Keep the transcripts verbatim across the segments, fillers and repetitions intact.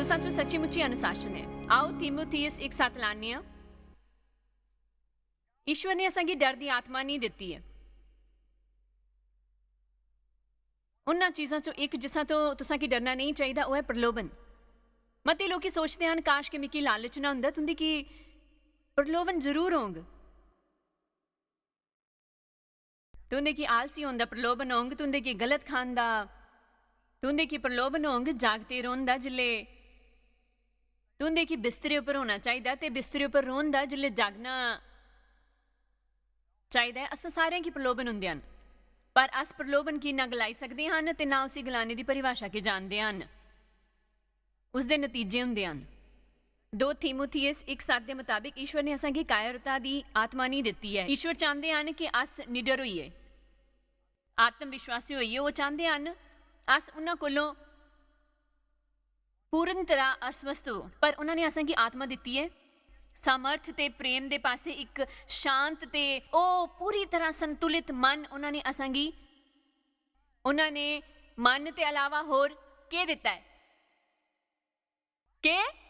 सच्चो सच्ची मुच्ची अनुशासन है। आओ, तीमुथियुस एक साथ लाने आं। ईश्वर ने असांगी डर दी आत्मा नहीं दित्ती ऐ। उन्हां चीजां चों इक जिसां तो तुसां की डरना नहीं चाहिदा, ओह है प्रलोभन। मते लोकी सोचदे हन, "काश कि मिगी लालच ना हुंदा।" तुंदे की प्रलोभन जरूर होंग। तुंदे की आलसी होंदा प्रलोभन होंग, तुंदे की गलत खांदा, तुंदे की प्रलोभन होंग जागते रोंदा, जिल्ले तुंदे की बिस्तरे उप्पर होना चाहिदा ते बिस्तरे उप्पर रोंदा जिल्ले जागना चाहिदा ऐ। अस सारें की प्रलोभन हुंदे हन, पर अस प्रलोभन की ना गलाई सकदे हन ते ना उसी गलाने दी परिभाषा की जानदे हन। उसदे नतीजे हुंदे हन। दो तीमुथियुस एक सात दे मुताबिक ईश्वर ने असांगी कायरता दी आत्मा नहीं दित्ती ऐ। ईश्वर चांहदे हन कि अस निडर होइए, आत्म विश्वासी होइए। ओह चांहदे हन अस उन्हां कोलों पूर्ण तरह अस्वस्थ हो, पर उन्हां ने असांगी आत्मा दित्ती ऐ, सामर्थ ते प्रेम दे पासे एक शांत ते ओह पूरी तरह संतुलित मन उन्हां ने असांगी, उन्हां ने मन ते अलावा होर केह दित्ता ऐ? के?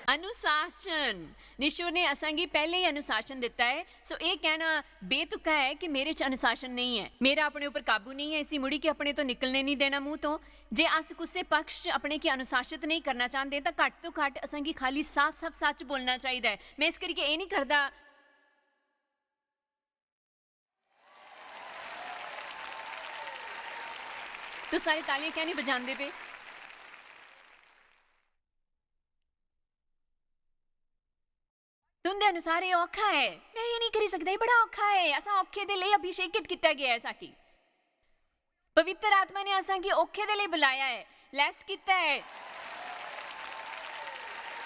अनुशासन। ईश्वर ने असांगी पैहले ही अनुशासन दित्ता ऐ। सो एह कहना बेतुका ऐ कि मेरे च अनुशासन नहीं ऐ, मेरा अपने उपर काबू नहीं ऐ, इसी मुड़ी के अपने तो निकलने नहीं देना मूंह तो। जे अस कुसै पक्ष च अपने की अनुशासित नहीं करना चाहते, तां घट तो घट असांगी खाली साफ-साफ सच बोलना चाहिदा ऐ। मैं इस करियै एह नहीं करदा। तुस सारे तालियां क्यों नहीं बजांदे पे? तुंदे अनुसार एह औखा ऐ, मैं एह नहीं करी सकदा, एह बड़ा औखा ऐ। असां औखे दे लेई अभिषेकित कित्ता गेआ ऐ, साकी। पवित्र आत्मा ने असां गी औखे दे लेई बुलाया ऐ, bless कित्ता ऐ।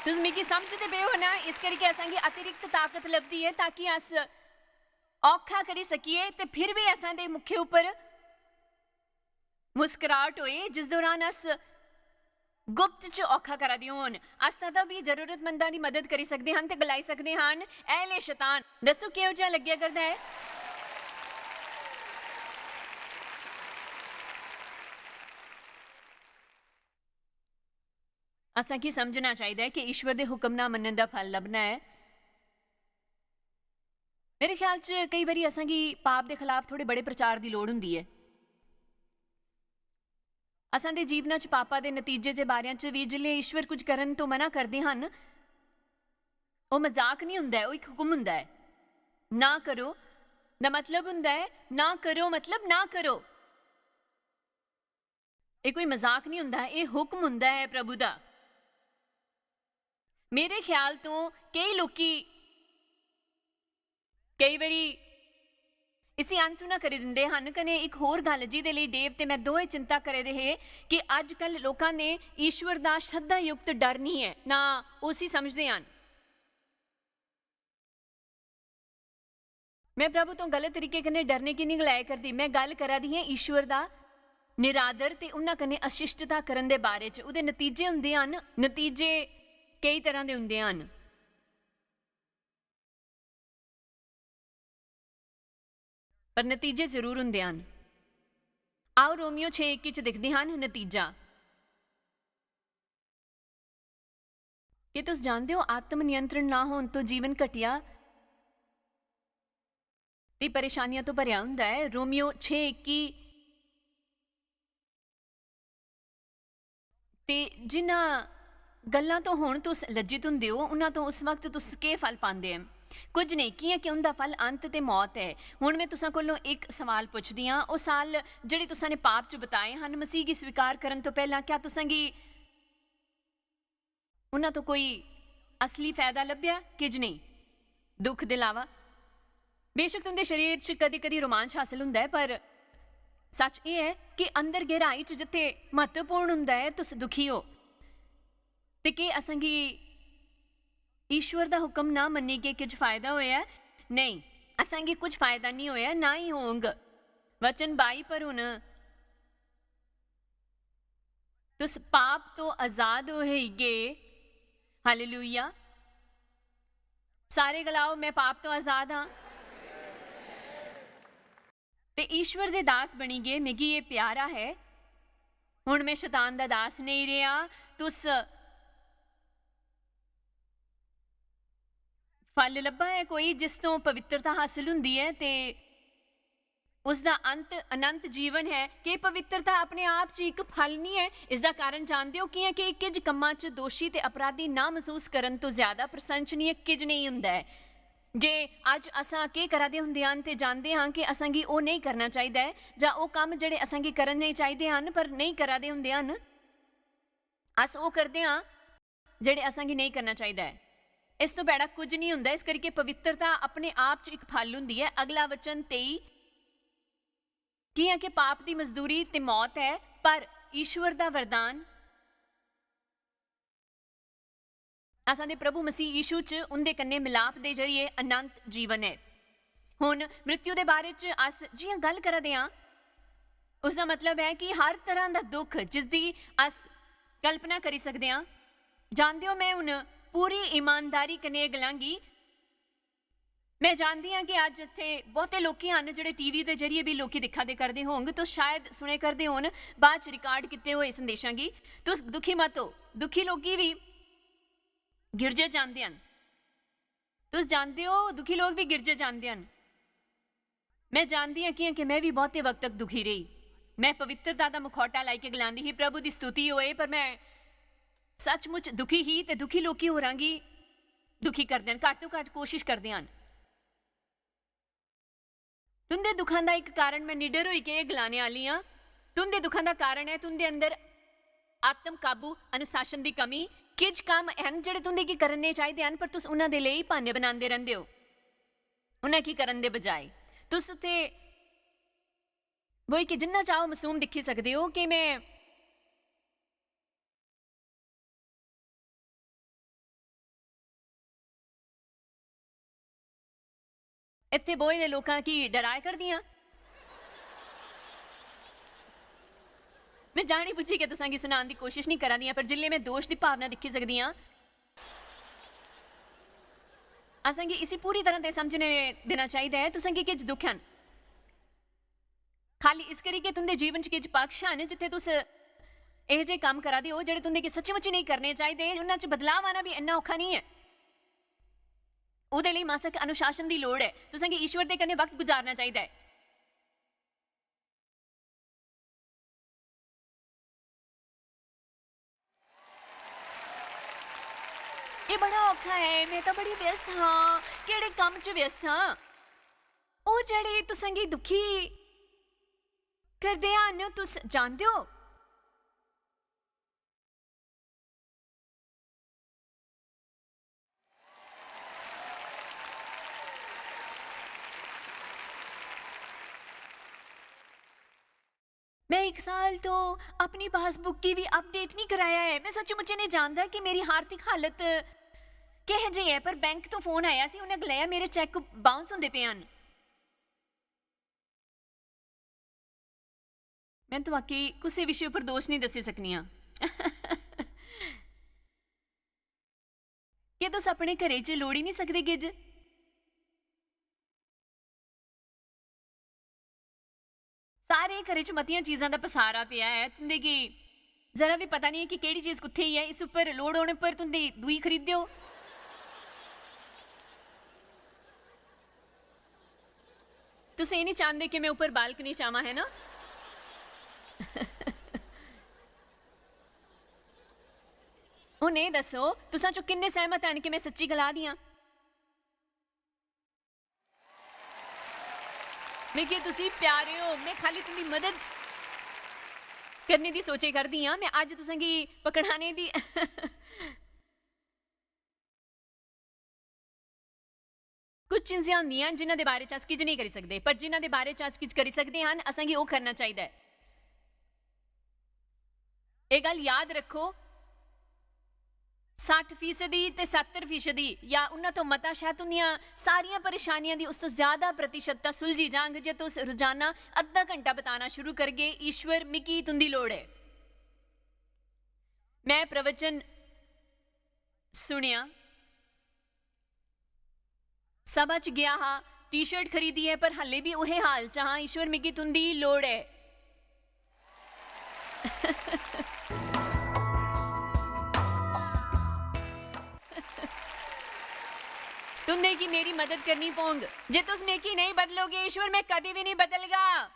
तुस मिगी समझदे पे ओ ना, इस करियै असां गी अतिरिक्त ताकत लभदी ऐ ताकि अस औखा करी सकिए ते फिर भी असां दे मुखे उप्पर मुस्कुराहट होए, जिस दौरान अस गुप्त च औखा करा दे होन। अस तां, तां भी जरूरतमंदां दी मदद करी सकदे हन ते गलाई सकदे हन, "ऐ ले शैतान, दस्सो केहो जेहा लग्गेआ करदा ऐ?" असां गी समझना चाहिदा ऐ कि ईश्वर दे हुक्म ना मन्नण दा फल लभना ऐ। मेरे ख्याल च केई बारी असां गी पाप दे खलाफ थोड़े बड़े प्रचार दी लोड़ हुंदी ऐ। असां दे जीवना च पापा दे नतीजे दे बारे च भी जिसलै ईश्वर कुछ करन तो मना करदे हन, ओह मजाक नहीं हुंदा ऐ, ओह इक हुक्म हुंदा ऐ। ना करो दा मतलब हुंदा ऐ, ना करो मतलब ना करो। एह कोई मजाक नहीं हुंदा, एह हुक्म हुंदा ऐ प्रभु दा। मेरे ख्याल तो केई लोकी केई बारी इसी अनसुना करी दिंदे हन। कने इक होर गल्ल जिदे लेई डेव ते मैं दोए चिंता करे दे हे कि अजकल लोकां ने ईश्वर दा श्रद्धायुक्त डर नहीं ऐ, ना उसी समझदे हन। मैं प्रभु तो गलत तरीके कन्नै डरने की नहीं गलाया करदी, मैं गल्ल करा दी आं ईश्वर दा निरादर ते उन्हां कन्नै अशिष्टता करन दे बारे च। उदे नतीजे हुंदे हन, नतीजे केई तरह दे हुंदे हन, पर नतीजे जरूर हुंदे हन। आओ, रोमियो छे इक्की च दिखदे हन नतीजा। क्या तुस जानदे हो, आत्म नियंत्रण ना होन तो जीवन घटिया ते परेशानियां तो भरिया हुंदा ऐ। रोमियो छे इक्की। ते जिन्हां गल्लां तो हुण तुस लज्जित हुंदे ओ, उन्हां तो उस वक्त तुस केह फल पांदे ओ? कुछ नेई, कियां कि उंदा फल अंत ते मौत ऐ। हुण मैं तुसां कोलों इक सवाल पुछदी आं, ओह साल जेहड़े तुसां ने पाप च बताए हन, मसीह गी स्वीकार करन तो पैहलां, क्या तुसां गी उन्हां तो कोई असली फायदा लब्भेआ? किज नेई, दुख दे अलावा। बेशक तुंदे शरीर च कदी-कदी रोमांच हासल हुंदा ऐ, पर सच एह ऐ कि अंदर गहराई च जित्थे महत्वपूर्ण हुंदा ऐ, तुस दुखी ओ। ते केह असां गी ईश्वर दा हुक्म ना मन्नी के किश फायदा होया ऐ? नेई, असां गी कुछ फायदा नेई होया, ना ही होंग। वचन बाई पर हुन, तुस पाप तो आजाद होई गे। हालेलुया। सारे गलाओ, "मैं पाप तो आजाद हां ते ईश्वर दे दास बनी गे, मिगी एह प्यारा है।" हुन में शैतान दा दास नेईं रेहा। तुस फल लब्भा ऐ कोई जिस तों पवित्रता हासल हुंदी ऐ ते उसदा अंत अनंत जीवन ऐ। केह् पवित्रता अपने आप च इक फल निं ऐ? इसदा कारण जानदे ओ? कि'यां कि किज कम्मां च दोशी ते अपराधी ना मसूस करन तो ज्यादा प्रशंसनीय किज नेईं हुंदा ऐ। जे अज्ज असां केह् करा दे हुंदे हन ते जानदे हां कि असांगी ओह् नेईं करना चाहिदा ऐ, जां ओह् कम्म जेह्ड़े असांगी करने चाहिदे हन पर नेईं करा दे हुंदे हन, अस ओह् करदे हां जेह्ड़े असांगी नेईं करना चाहिदा ऐ। इस तो भैड़ा कुछ निं हुंदा। इस करियै पवित्रता अपने आप च इक फल हुंदी ऐ। अगला वचन तेई, कि'यां कि पाप दी मजदूरी ते मौत ऐ, पर ईश्वर दा वरदान असां दे प्रभु मसीह यीशु च उं'दे कन्नै मिलाप दे जरिए अनंत जीवन ऐ। हुन मृत्यु दे बारे च अस जि'यां गल्ल करा दे आं, उसदा मतलब ऐ कि हर तरह दा दुख जिसदी अस कल्पना करी सकदे आं। जानदे ओ, में हुन पूरी ईमानदारी कन्नै एह् गलांगी, में जानदी आं कि अज्ज इत्थै बहुते लोकी हन जेह्ड़े टीवी दे जरिए बी लोकी दिक्खा दे करदे होंग, तुस शायद सुने करदे होन बाद च रिकार्ड कीते होए संदेशां गी। तुस दुखी मत हो, दुखी लोकी बी गिरजे जांदे हन। तुस जानदे ओ, दुखी लोक बी गिरजे जांदे हन। में जानदी आं, कि'यां कि में बी बहुते वक्त तक दुखी रेही। में पवित्रता दा मुखौटा लाई के गलांदी ही, "प्रभु दी स्तुति होए," पर में सचमुच दुखी ही ते दुखी लोकी होरां गी दुखी करदे हन, घट्ट तो घट्ट कोशिश करदे हन। तुं'दे दुखां दा इक कारण, में निडर होई के एह् गलाने आह्ली आं, तुं'दे दुखां दा कारण ऐ तुं'दे अंदर आत्म काबू, अनुशासन दी कमी। किश कम्म हैन जेह्ड़े तुं'दे गी करने चाहिदे हैन, पर तुस उ'नां दे लेई ब्हान्ने बनांदे रैंह्दे ओ। उ'नें गी करन दे बजाए तुस उत्थै ब्होई के जिन्ना चाहो मासूम दिक्खी सकदे ओ कि में इत्थै ब्होए दे लोकां गी डराए करदी आं। में जानी बुज्झी के तुसें गी सनान दी कोशिश निं करा दी आं, पर जिसलै में दोश दी भावना दिक्खी सकदी आं, असें गी इसी पूरी तरह ते समझने देना चाहिदा ऐ। तुसें गी किश दुख हैन, खाली इस करी के तुं'दे जीवन च किश पक्ष हैन जित्थै तुस एह् जे कम्म करा दे ओ जेह्ड़े तुं'दे गी सच्ची मुच्ची नेईं करने चाहिदे। उन्हां च बदलाव आना बी इन्ना औखा निं ऐ। ओह्दे लेई मासक अनुशासन दी लोड़ ऐ। तुसें गी ईश्वर दे कन्नै वक्त गुजारना चाहिदा ऐ। एह् बड़ा औखा ऐ। में तां बड़ी व्यस्त हां। केह्ड़े कम्म च व्यस्त हां? ओह् जेह्ड़े तुसें गी दुखी करदे हन, तुस जानदे ओ? में इक साल तो अपनी पासबुक गी बी अपडेट निं कराया ऐ। में सच्ची मुच्ची निं जानदा कि मेरी आर्थिक हालत केह् जेही ऐ, पर बैंक तो फोन आया सी, उ'नें गलाया, "मेरे चेक बाउंस होंदे पे हन।" में तुआकी कुसै विशे उप्पर दोश निं दस्सी सकनी आं। केह् तुस अपने घरै च लोड़ी निं सकदे किश? सारे घरै च मतियां चीजां दा पसारा पेआ ऐ। तुं'दे गी जरा बी पता निं ऐ कि केह्ड़ी चीज कुत्थै ऐ। इस उप्पर लोड़ होने पर तुं'दी दूई खरीदेओ। तुस एह् निं चांह्दे कि में उप्पर बालकनी च आवां, है ना? हून एह् दस्सो, तुसां चों किन्ने सैह्मत हैन कि में सच्ची गला दी आं? मिगी तुसी प्यारे ओ, में खाली तुं'दी मदद करने दी सोचे करदी आं। में अज्ज तुसें गी पकड़ाने दी कुछ चीजां होंदियां न जिन्हां दे बारे च अस किश नेईं करी सकदे, पर जिन्हां दे बारे च अस किश करी सकदे हन, असेंगी ओह् करना चाहिदा ऐ। एह् गल्ल याद रक्खो, सट्ठ फीसदी ते सत्तर फीसदी या उन्हां तो मता शायद तुंदियां सारियां परेशानियां दी उस तो ज्यादा प्रतिशतता सुलझी जांग जे तुस रोजाना अद्धा घंटा बताना शुरू करगे, "ईश्वर, मिगी तुंदी लोड़ ऐ।" मैं प्रवचन सुनेआ, सभा च गेआ हा, टी-शर्ट खरीदी ऐ, पर हल्ले बी उहे हाल च हां, "ईश्वर, मिगी तुंदी लोड़ ऐ।" तुंदे गी मेरी मदद करनी पौंग। जे तुस मिगी नेईं बदलोगे, ईश्वर, में कदें बी नेईं बदलगा।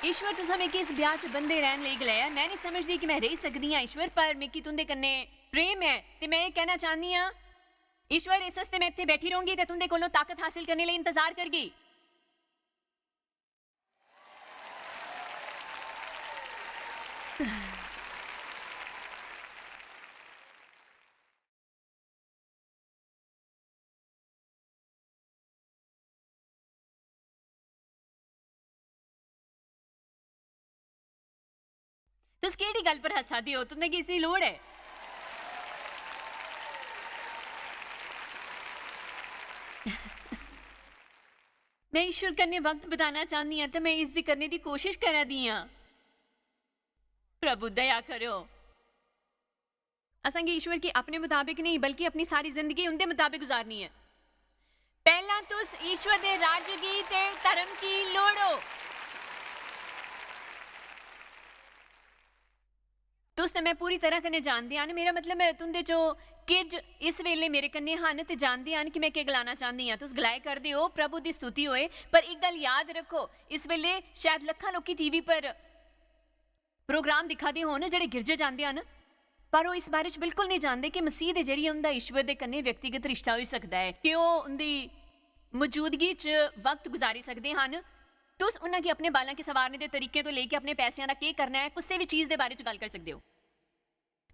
ईश्वर, तुसां मिगी इस ब्याह च बंधे रैहन लेई गलाया। में नेईं समझदी कि में रेही सकदी आं, ईश्वर, पर मिगी तुंदे कन्नै प्रेम ऐ ते में एह् कहना चाहन्नी आं। ईश्वर, इस आस्तै में इत्थै बैठी रौहंगी ते तुंदे कोलों ताकत हासल करने लेई इंतजार करगी। तुस केह्ड़ी गल्ल पर हस्सा दे ओ? तुंदे गी इसदी लोड़ ऐ? में ईश्वर कन्नै वक्त बिताना चाहन्नी आं ते में इसदी करने दी कोशिश करा दी आं। प्रभु, दया करो। असेंगी ईश्वर गी अपने मताबक नेईं, बल्कि अपनी सारी जिंदगी उंदे मताबक गुजारनी ऐ। पैह्लां तुस ईश्वर दे राज्य गी ते धर्म गी लोड़ो। तुस ते में पूरी तरह कन्नै जानदे हन, मेरा मतलब ऐ, तुंदे चो किज इस बेल्ले मेरे कन्नै हन ते जानदे हन कि में केह् गलाना चाहन्नी आं। तुस गलाए करदे ओ, "प्रभु दी स्तुति होए," पर इक गल्ल याद रक्खो, इस बेल्ले शायद लक्खां लोकी टीवी पर प्रोग्राम दिक्खा दे होन जेह्ड़े गिरजे जांदे हन, पर ओह् इस बारे च बिल्कुल नेईं जानदे कि मसीह दे जरिए उं'दा ईश्वर दे कन्नै व्यक्तिगत रिश्ता होई सकदा ऐ, कि ओह् उं'दी मौजूदगी च वक्त गुजारी सकदे हन। तुस उन्हां गी अपने बालां गी संवारने दे तरीकें तो लेइयै अपने पैसेआं दा केह् करना ऐ, कुसै बी चीज दे बारे च गल्ल करी सकदे ओ।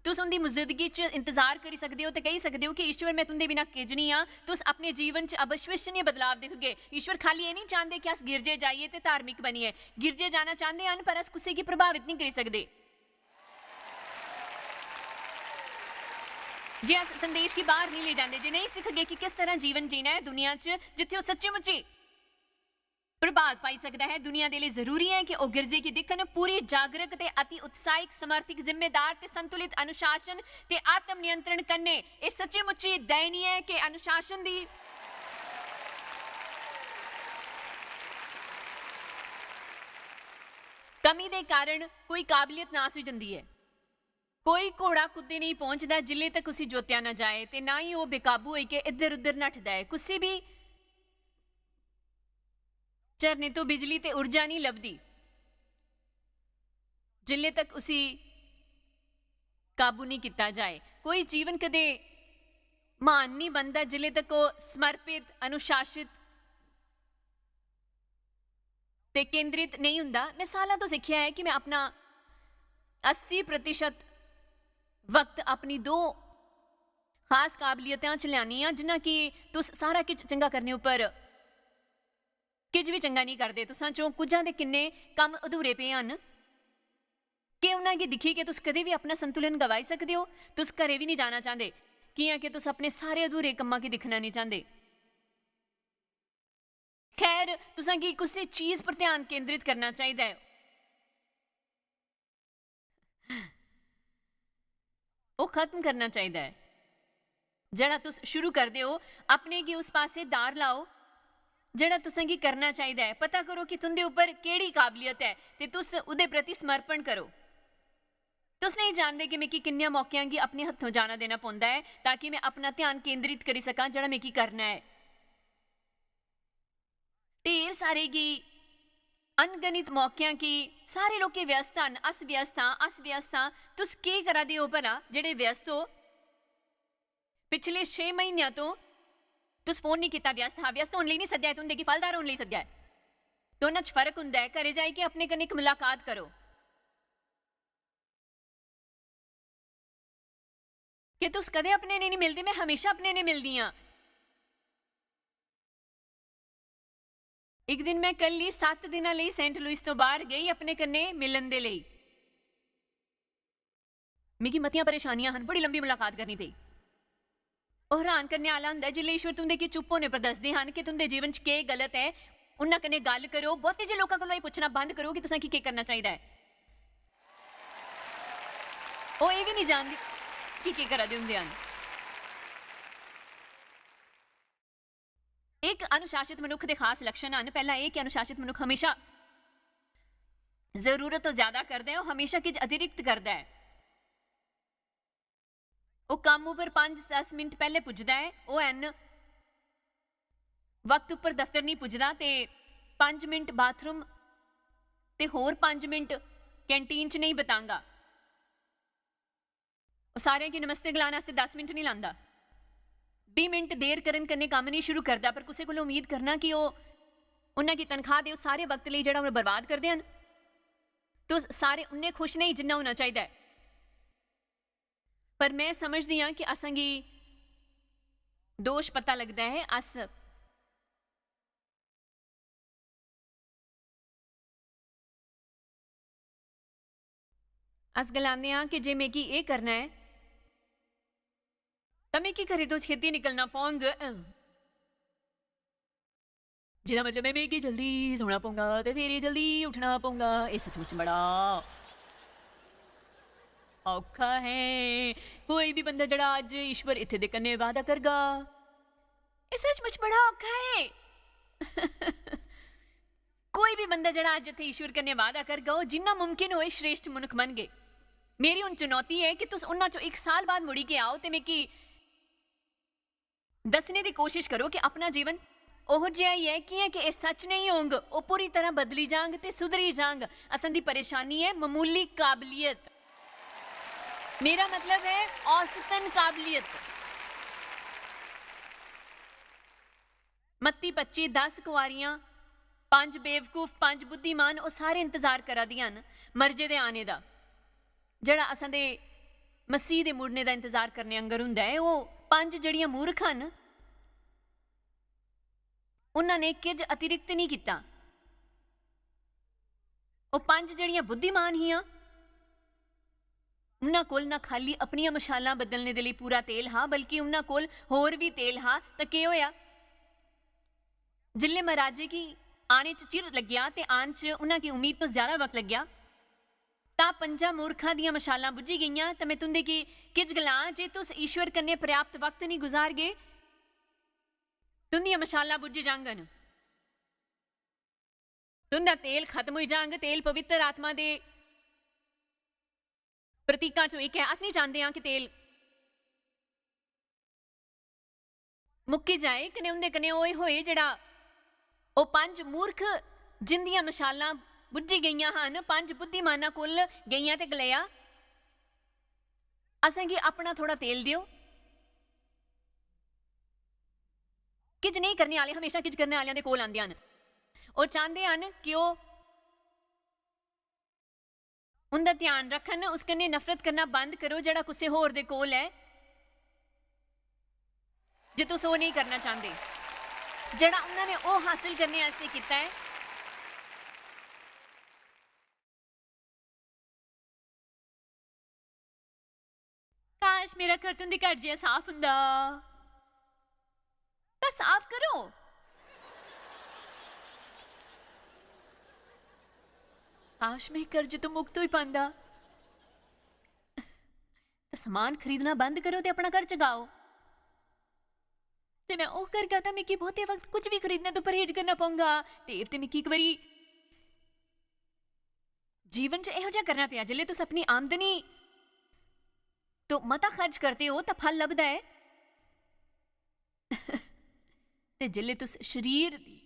तुस उं'दी मौजूदगी च इंतजार करी सकदे ओ ते कही सकदे ओ कि, "ईश्वर, में तुं'दे बिना किज निं आं।" तुस अपने जीवन च अविश्वसनीय बदलाव दिखगे। ईश्वर खाली एह् निं चांह्दे कि अस गिरजे जाइयै ते धार्मिक बनियै। गिरजे जाना चांह्दे हन, पर अस कुसै गी प्रभावत निं करी सकदे। जे अस संदेश गी बाह्र निं लेई जांदे, जे नेईं सिखगे कि किस तरह जीवन जीना ऐ दुनिया च, जित्थै ओह् सच्ची-मुच्ची प्रभात पाई सकदा ऐ, दुनिया दे लेई जरूरी ऐ कि ओह् गिरजे गी दिक्खन, पूरी जागरक ते अति उत्साहिक, समर्थित, जिम्मेदार ते संतुलित अनुशासन ते आत्म नियंत्रण कन्नै। एह् सच्ची-मुच्ची दयनीय ऐ कि अनुशासन दी कमी दे कारण कोई काबलियत नास होई जंदी ऐ। कोई घोड़ा कुतै नेईं पहुंचदा जिल्ले तक उसी जोतेआ ना जाए, ते ना ही ओह् बेकाबू होई के इद्धर-उद्धर नठदा ऐ। कुसी बी झरने तो बिजली ते ऊर्जा नेईं लभदी जिल्ले तक उसी काबू नेईं कीता जाए। कोई जीवन कदे म्हान नेईं बनदा जिल्ले तक ओह् समर्पित, अनुशासित ते केंद्रित नेईं हुंदा। में सालां तो सिक्खेआ ऐ कि में अपना अस्सी प्रतिशत वक्त अपनी दो खास काबलियतें च ल्यानी आं, जि'यां कि तुस सारा किश चंगा करने उप्पर किश बी चंगा नेईं करदे। तुसां चों कुझां दे किन्ने कम्म अधूरे पे हन? केह् उ'नें गी दिक्खी के तुस कदें बी अपना संतुलन गवाई सकदे ओ? तुस घरै बी नेईं जाना चांह्दे, कि'यां के तुस अपने सारे अधूरे कम्मां गी दिक्खना नेईं चांह्दे। खैर, तुसें गी कुसै चीज पर ध्यान केंद्रित करना चाहिदा ऐ। ओह् खत्म करना चाहिदा ऐ। जेह्ड़ा तुस शुरू करदे ओ, अपने गी उस पासै दार लाओ, जेह्ड़ा तुसें गी करना चाहिदा ऐ। पता करो कि तुं'दे उप्पर केह्ड़ी काबलियत ऐ ते तुस ओह्दे प्रति समर्पण करो। तुस नेईं जानदे कि मिगी किन्ने मौकेआं गी अपने हत्थों जाना देना पौंदा ऐ, ताकि में अपना ध्यान केंद्रित करी सकां, जेह्ड़ा मिगी करना ऐ। ढेर सारे गी अनगणित मौकेआं गी, सारे लोकें व्यस्त हन, अस व्यस्त आं, अस व्यस्त आं। तुस केह् करा दे ओ भला, जेह्ड़े व्यस्त ओ? पिछले छे म्हीनेआं तो तुस फोन नेईं कीता, व्यस्त हा, व्यस्त होने लेई नेईं सद्देआ ऐ, तुं'दे गी फलदार होने लेई सद्देआ ऐ। दोनां च फर्क हुंदा ऐ। घरै जाइयै अपने कन्नै इक मुलाकात करो। कि तुस कदें अपने ने नेईं मिलदे, में हमेशा अपने ने मिलदी आं। इक दिन में कल्ली सत्त दिनां लेई सेंट लुइस तो बाह्र गेई अपने कन्नै मिलन दे लेई। मिगी मतियां परेशानियां हन, बड़ी लंबी मुलाकात करनी पेई। ओह् हैरान करने आह्ला हुंदा ऐ जिसलै ईश्वर तुं'दे गी चुप्प होने पर दसदे हन कि तुं'दे जीवन च केह् गलत ऐ। उन्हां कन्नै गल्ल करो। बहुते जे लोकां कोला एह् पुच्छना बंद करो कि तुसें गी केह् करना चाहिदा ऐ। ओह् एह् बी निं जानदे कि केह् करा दे होंदे हन। इक अनुशासित मनुक्ख दे खास लक्षण हन। पैह्ला एह् कि अनुशासित मनुक्ख म्हेशा जरूरत तो ज्यादा करदा ऐ, ओह् हमेशा किश अतिरिक्त करदा ऐ। ओह् कम्म उप्पर पंज दस मिंट पैह्ले पुजदा ऐ, ओह् ऐन वक्त उप्पर दफ्तर नहीं पुजदा ते पंज मिंट बाथरूम ते होर पंज मिंट कैंटीन च नहीं बतांगा। ओह् सारें गी नमस्ते गलाने आस्तै दस मिंट नहीं लांदा। बीह् मिंट देर करन कन्नै कम्म नहीं शुरू करदा, पर कुसै कोला उम्मीद करना कि ओह् उन्ना की तनखाह दे ओह् सारे वक्त लेई जेह्ड़ा उ'नें बर्बाद करदे हन, तुस सारे उन्ने खुश नहीं जिन्ना होना चाहिदा ऐ। पर में समझदी आं कि असेंगी दोश पता लगदा ऐ, अस अस गलाने आं कि जे मिगी एह् करना ऐ, तां मिगी घरै तो छेती निकलना पौंग। जेह्दा मतलब ऐ, मिगी जल्दी सोना पौंगा ते फिर जल्दी उठना पौंगा। एह् सचमुच बड़ा औखा ऐ। कोई बी बंदा जेह्ड़ा अज्ज ईश्वर इत्थै दे कन्नै वादा करगा, एह् सचमुच बड़ा औखा ऐ। कोई बी बंदा जेह्ड़ा अज्ज इत्थै ईश्वर कन्नै वादा करगा, ओह् जिन्ना मुमकिन होए श्रेष्ठ मनुक्ख बनगे। मेरी हून चुनौती ऐ कि तुस उन्ना चो इक साल बाद मुड़ी के आओ ते मिगी दस्सने दी कोशिश करो कि अपना जीवन ओहो जेहा ही ऐ, कि'यां कि एह् सच नेईं होंग, ओह् पूरी तरह बदली जांग ते सुधरी जांग। असां दी परेशानी ऐ ममूली काबलियत, मेरा मतलब ऐ औसतन काबलियत। मत्ती पच्ची, दस कुआरियां, पंज बेवकूफ, पंज बुद्धिमान, ओह् सारे इंतजार करा दियां न मरजे दे आने दा, जेह्ड़ा असां दे मसीह दे मुड़ने दा इंतजार करने आंगर हुंदा ऐ। ओह् पंज जेह्ड़ियां मूर्ख हन, उन्हां ने किज अतिरिक्त नहीं कीता। ओह् पंज जेह्ड़ियां बुद्धिमान हियां, उन्हां कोल ना खाली अपनियां मशालां बदलने दे लेई पूरा तेल हा, बल्कि उन्हां कोल होर बी तेल हा। तां केह् होया? जिसलै महाराजे गी आने च चिर लग्गेआ ते आन च उन्हां गी उम्मीद तो ज्यादा वक्त लग्गेआ, तां पंजा मूर्खां दियां मशालां बुझी गेइयां। तां में तुंदे गी किज गलां, जे तुस ईश्वर कन्नै पर्याप्त वक्त नहीं गुजारगे, तुंदियां मशालां बुझी जांगन, तुंदा तेल खत्म होई जांग। तेल पवित्र आत्मा दे प्रतीकां चों इक ऐ। अस नहीं चांहदे आं कि तेल मुक्की जाए। कन्नै उंदे कन्नै ओए होए जेह्ड़ा ओह् पंज मूर्ख जिंदियां मशालां बुझी गेइयां हन, पंज बुद्धिमानां कोल गेइयां ते गलाया, "असेंगी अपना थोड़ा तेल देओ।" किज नेईं करने आह्ले हमेशा किज करने आह्लेआं दे कोल आंदे हन। ओह् चांहदे हन कि ओह् उंदा ध्यान रक्खन। उस कन्नै नफरत करना बंद करो जेह्ड़ा कुसै होर दे कोल ऐ, जे तुस ओह् नेईं करना चांहदे, जेह्ड़ा उन्हां ने ओह् हासल करने आस्तै कीता ऐ। काश मेरा घर तुंदे घर जिहा साफ हुंदा। बस साफ करो। काश में कर्ज तो मुक्त होई पांदा। समान खरीदना बंद करो ते अपना घर चगाओ। ते में ओह् करगा तां मिगी बहुते वक्त कुछ बी खरीदने तो परहेज करना पौंगा। ते, ते मिगी इक बारी जीवन च एहो जेहा करना पेआ, जिसलै तुस अपनी आमदनी तो मता खर्च करदे ओ, तां फल लभदा ऐ। ते जिसलै तुस शरीर दी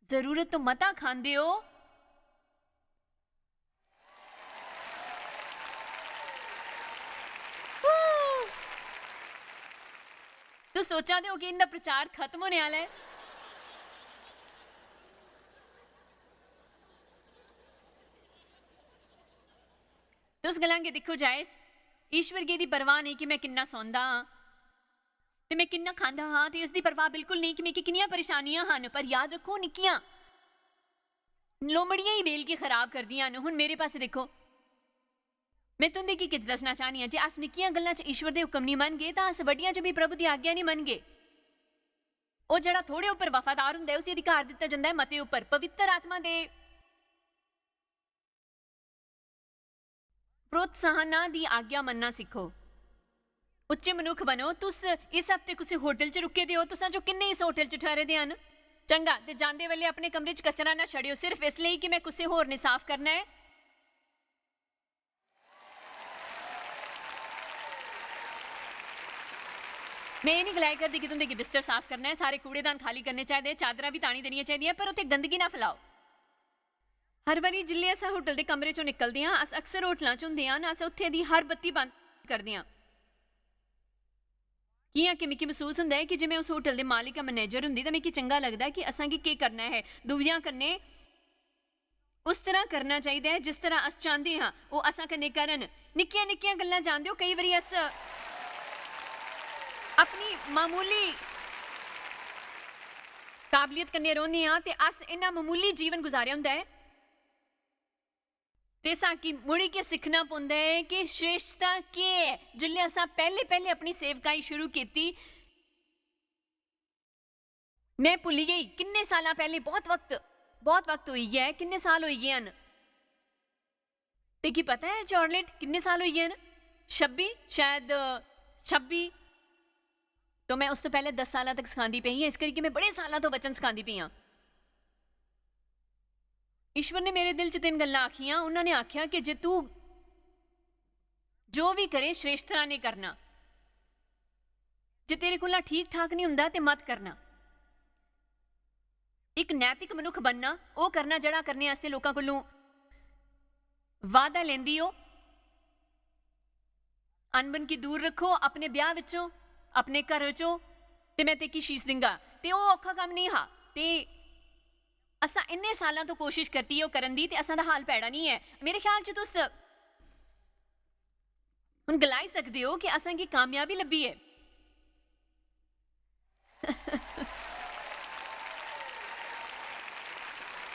जरूरत तो मता खांदे ओ, तुस सोचा दे ओ कि इंदा प्रचार खत्म होने आह्ला ऐ। तुस गलांगे, "दिक्खो जायस, ईश्वर गी एह्दी परवाह नेईं कि में किन्ना सौंदा आं ते में किन्ना खांदा आं, ते इसदी परवाह बिल्कुल नेईं कि मिगी किन्नियां परेशानियां हन।" पर याद रक्खो, निक्कियां लोमड़ियां ही बेल गी खराब करदियां न। हुन मेरे पासै दिक्खो, में तुं'दे गी किश दस्सना चाह्न्नी आं जे अस निक्कियां गल्लां च ईश्वर दे हुक्म निं मनगे, तां अस बड्डियां च बी प्रभु दी आज्ञा निं मनगे। ओह् जेह्ड़ा थोड़े उप्पर वफादार हुंदा ऐ, उसी अधिकार दित्ता जंदा ऐ मते उप्पर। पवित्र आत्मा दे प्रोत्साहना दी आज्ञा मन्नना सिक्खो। उच्चे मनुक्ख बनो। तुस इस हफ्ते कुसै होटल च रुके दे ओ, तुसां चों किन्ने इस होटल च ठैहरे दे हन? चंगा, ते जांदे बेल्लै अपने कमरे च कचरा ना छड़ेओ, सिर्फ इस लेई कि में कुसै होर ने साफ करना ऐ। में एह् निं गलाए करदी कि तुं'दे गी बिस्तर साफ करना ऐ, सारे कूड़ेदान खाली करने चाहिदे, चादरां बी तानी देनियां चाहिदियां, पर उत्थै गंदगी ना फैलाओ। हर बारी जिसलै अस होटल दे कमरे चों निकलदे आं, अस अक्सर होटलां च होंदे आं, अस उत्थै दी हर बत्ती बंद करदे आं। कि'यां कि मिगी मसूस होंदा ऐ कि जे में उस होटल दे मालिक जां मैनेजर होंदी, तां मिगी चंगा लगदा कि असां गी केह् करना ऐ। दूइयां कन्नै उस तरह करना चाहिदा ऐ जिस तरह अस चांह्दे आं ओह् असां कन्नै करन। निक्कियां निक्कियां गल्लां, जानदे ओ, केई बारी अस अपनी मामूली काबलियत कन्नै रौह्ने आं ते अस इन्ना मामूली जीवन गुजारेआ होंदा ऐ। ते असां गी मुड़ियै सिक्खना पौंदा ऐ कि श्रेष्ठता केह् ऐ। जिसलै असां पैह्ले पैह्ले अपनी सेवकाई शुरू कीती, में भुल्ली गेई किन्ने सालां पैह्ले, बहुत वक्त, बहुत वक्त होई गेआ ऐ, किन्ने साल होई गे न। तुगी पता ऐ चार्लेट, किन्ने साल होई गे न? छब्बी, शायद, अ, छब्बी। तो में उस तो पैह्ले दस सालां तक सखांदी पेई आं, इस करियै में बड़े सालां तो वचन सखांदी पेई आं। ईश्वर ने मेरे दिल च तिन्न गल्लां आखियां। उन्होंने आखेआ कि जे तू जो बी करे, श्रेष्ठता ने करना। जे तेरे कोला ठीक ठाक नहीं हुंदा, ते मत करना। इक नैतिक मनुख बनना, ओह् करना जेह्ड़ा करने आस्तै लोकां कोलों वादा लेंदी हो। अनबन गी दूर रक्खो, अपने ब्याह विचों, अपने घर विचों, ते में तेकी शीश दिंगा। ते ओह् औखा कम्म नहीं हा। ते असां इन्ने सालां तो कोशिश करदी ऐ ओह् करन दी, ते असां दा हाल भैड़ा नहीं ऐ। मेरे ख्याल च तुस हुन गलाई सकदे ओ कि असां गी कामयाबी लब्भी ऐ।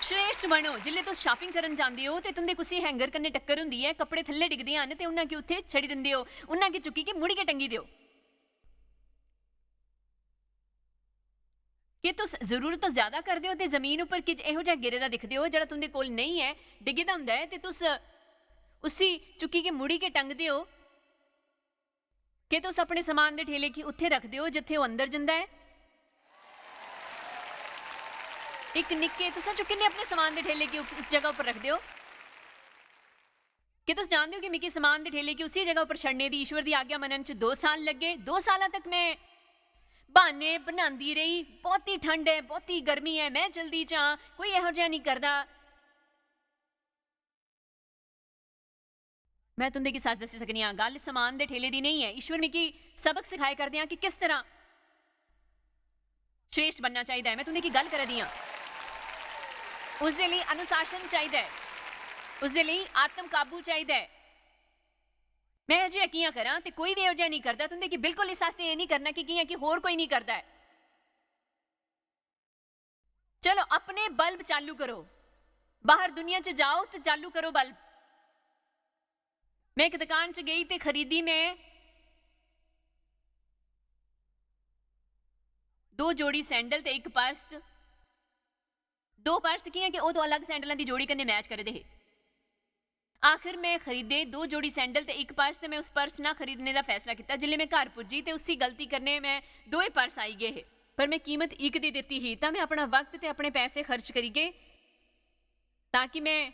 श्रेष्ठ बनो, जिसलै तुस shopping करन जांदे ओ ते तुं'दे कुसै hanger कन्नै टक्कर होंदी ऐ, कपड़े थल्ले डिगदे हन ते उन्हां गी उत्थै छड़ी दिंदे ओ, उन्हां गी चुक्की के मुड़ियै टंगी देओ। केह् तुस जरूरत तो ज्यादा करदे ओ ते जमीन उप्पर किश एहो जेहा गिरे दा दिखदे ओ जेह्ड़ा तुं'दे कोल नेईं ऐ, डिग्गे दा होंदा ऐ, ते तुस उसी चुक्की के मुड़ी के टंगदे ओ? केह् तुस अपने समान दे ठेले गी उत्थै रखदे ओ जित्थै ओह् अंदर जंदा ऐ? इक निक्के, तुसां चों किन्ने अपने समान दे ठेले गी उस जगह उप्पर रखदे ओ? केह् तुस जानदे ओ कि मिगी समान दे ठेले गी उसी जगह उप्पर छड़ने दी ईश्वर दी आज्ञा मनन च दो साल लग्गे? दो सालां तक में ब्हान्ने बनांदी रेही, "बहुती ठंड ऐ, बहुती गर्मी ऐ, में जल्दी च आं, कोई एहो जेहा निं करदा।" में तुं'दे गी सच्च दस्सी सकनी आं, गल्ल समान दे ठेले दी नेईं ऐ। ईश्वर मिगी सबक सखाए करदे आं कि किस तरह श्रेष्ठ बनना चाहिदा ऐ। में तुं'दे गी गल्ल करा दी आं। उसदे लेई अनुशासन चाहिदा ऐ, उसदे लेई आत्म काबू चाहिदा ऐ। में अजेहा कि'यां करां? ते कोई बी एहो जेहा नेईं करदा। तुं'दे गी बिल्कुल इस आस्तै एह् नेईं करना कि कि'यां कि होर कोई नेईं करदा ऐ। चलो, अपने बल्ब चालू करो, बाहर दुनिया च जाओ ते चालू करो बल्ब। में इक दुकान च गेई ते खरीदी में दो जोड़ी सैंडल ते इक पर्स। दो पर्स कि'यां कि ओह् दो अलग सैंडलां दी जोड़ी कन्नै मैच करै दे हे। आखिर में खरीदे दो जोड़ी सैंडल ते इक पर्स, ते में उस पर्स ना खरीदने दा फैसला कीता। जिसलै में घर पुज्जी ते उसी गलती कन्नै में दोए पर्स आई गे हे, पर में कीमत इक दी दित्ती ही, तां में अपना वक्त ते अपने पैसे खर्च करियै, तां कि में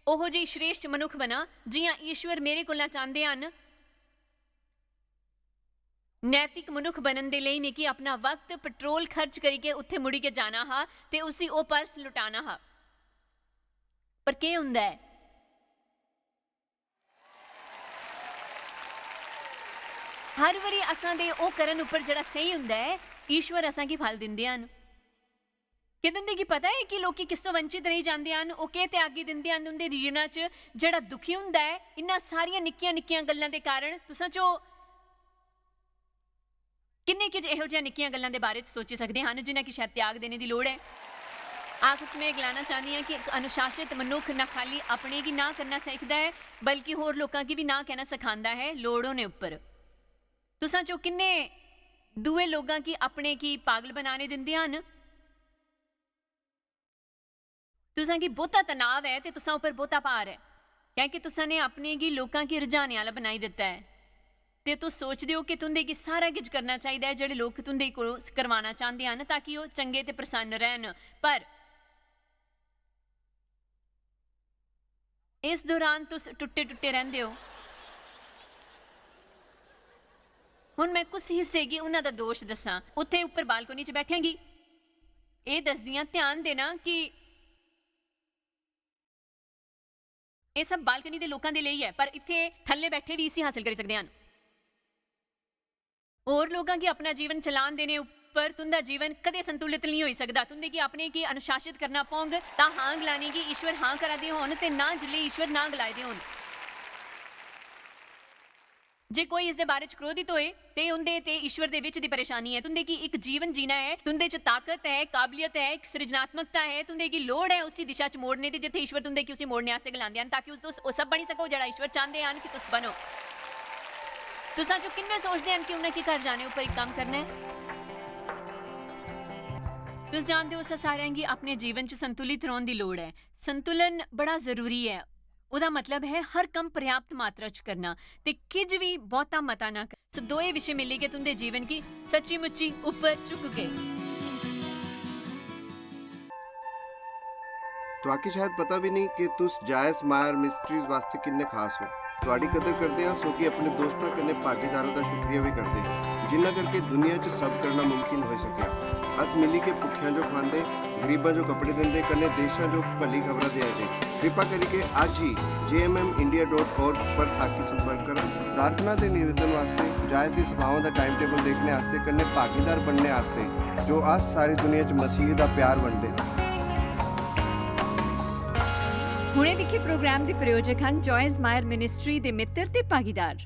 ओहो जेही श्रेष्ठ मनुख बनां जि'यां ईश्वर मेरे कोला चांह्दे हन। नैतिक मनुख बनन दे लेई मिगी अपना वक्त, पेट्रोल खर्च करियै उत्थै मुड़ियै जाना हा ते उसी ओह् पर्स लुटाना हा। पर केह् होंदा ऐ? हर बारी असां दे ओह् करन उप्पर जेह्ड़ा स्हेई होंदा ऐ, ईश्वर असां गी फल दिंदे हन। क्या तुं'दे गी पता ऐ कि लोकी किस तो वंचित रेही जांदे हन? ओह् केह् त्यागी दिंदे हन उं'दे जीवना च जेह्ड़ा दुखी होंदा ऐ? इन्ना सारियां निक्कियां-निक्कियां गल्लां दे कारण। तुसां चो किन्ने किज एहो जिहियां निक्कियां गल्लां दे बारे च सोची सकदे हन जिन्ना कि शायद त्याग देने दी लोड़ ऐ? आखिर च में एह् गलाना चाह्न्नी आं कि इक अनुशासित मनुक्ख ना खाली अपने गी ना करना सिखदा ऐ, बल्कि होर लोकां गी बी ना कहना सखांदा ऐ, लोड़ होने उप्पर। तुसां चो किन्ने दुए लोकां गी अपने गी पागल बनाने दिंदे हन? तुसां गी बहुता तनाव ऐ ते तुसां उप्पर बहुता भार ऐ, क्योंकि तुसां ने अपने गी लोकां गी रझाने आह्ला बनाई दित्ता ऐ। ते तुस सोचदे ओ कि तुं'दे गी सारा किश करना चाहिदा ऐ, जेह्ड़े लोक तुं'दे कोल करवाना चांह्दे हन, ताकि ओह् चंगे ते प्रसन्न रैह्न। पर इस दौरान तुस टुट्टे-टुट्टे रैंह्दे ओ। हुन में कुस हिस्से गी उन्हां दा दोश दस्सां? उत्थें उप्पर बालकोनी च बैठेआं गी एह् दसदियां ध्यान देना कि एह् सब बालकनी दे लोकां दे लेई ऐ, पर इत्थें थल्ले बैठे बी इसी हासल करी सकदे हन। होर लोकां गी अपना जीवन चलान देने उप्पर तुं'दा जीवन कदें संतुलित नेईं होई सकदा। तुं'दे गी अपने गी अनुशासित करना पौंग, तां हां गलाने गी ईश्वर हां करा दे होन ते ना जिसलै ईश्वर ना गलाए दे होन। जे कोई इसदे बारे च क्रोधित होए, ते उं'दे ते ईश्वर दे बिच दी परेशानी ऐ। तुं'दे गी इक जीवन जीना ऐ, तुं'दे च ताकत ऐ, काबलियत ऐ, इक सृजनात्मकता ऐ। तुं'दे गी लोड़ ऐ उसी दिशा च मोड़ने दी, जित्थै ईश्वर तुं'दे गी उसी मोड़ने आस्तै गलांदे हन, ताकि तुस ओह् सब बनी सको जेह्ड़ा ईश्वर चांह्दे हन कि तुस बनो। तुसां चों किन्ने सोचदे हन कि उ'नें गी घर जाने उप्पर इक कम्म करना ऐ? तुस जानदे ओ, असें सारें गी अपने जीवन च संतुलित रौह्‌न दी लोड़ ऐ। संतुलन बड़ा जरूरी ऐ। ओह्‌दा मतलब ऐ हर कम्म पर्याप्त मात्रा च करना ते किश बी बहुता मता ना करना। सो दोए विशे मिलियै तुं'दे जीवन गी सच्ची-मुच्ची उप्पर चुकगे। तुआकी शायद पता बी नेईं कि तुस जायज मायर मिस्ट्रीज वास्तै किन्ने खास ओ। तुआडी कदर करदे आं, सो कि अपने दोस्तां कन्नै भागीदारां दा शुक्रिया बी करदे, जिन्ना करके दुनिया च सब करना मुमकिन होई सकेआ। अस मिली के भुक्खेआं जो खुआंदे, गरीबां जो कपड़े दिंदे, कन्नै देशां जो भली खबरां देआ दे। कृपा करियै अज्ज ही J M M India dot org पर साकी संपर्क करो। प्रार्थना ते निवेदन वास्तै, जायज दी सभाओं दा टाइम टेबल देखने आस्तै, कन्नै भागीदार बनने आस्तै, जो अस सारी दुनिया च मसीह दा प्यार बंडदे हां। हुणे दिक्खे प्रोग्राम दे प्रायोजक हन जॉयज मायर मिनिस्ट्री दे मित्र ते भागीदार।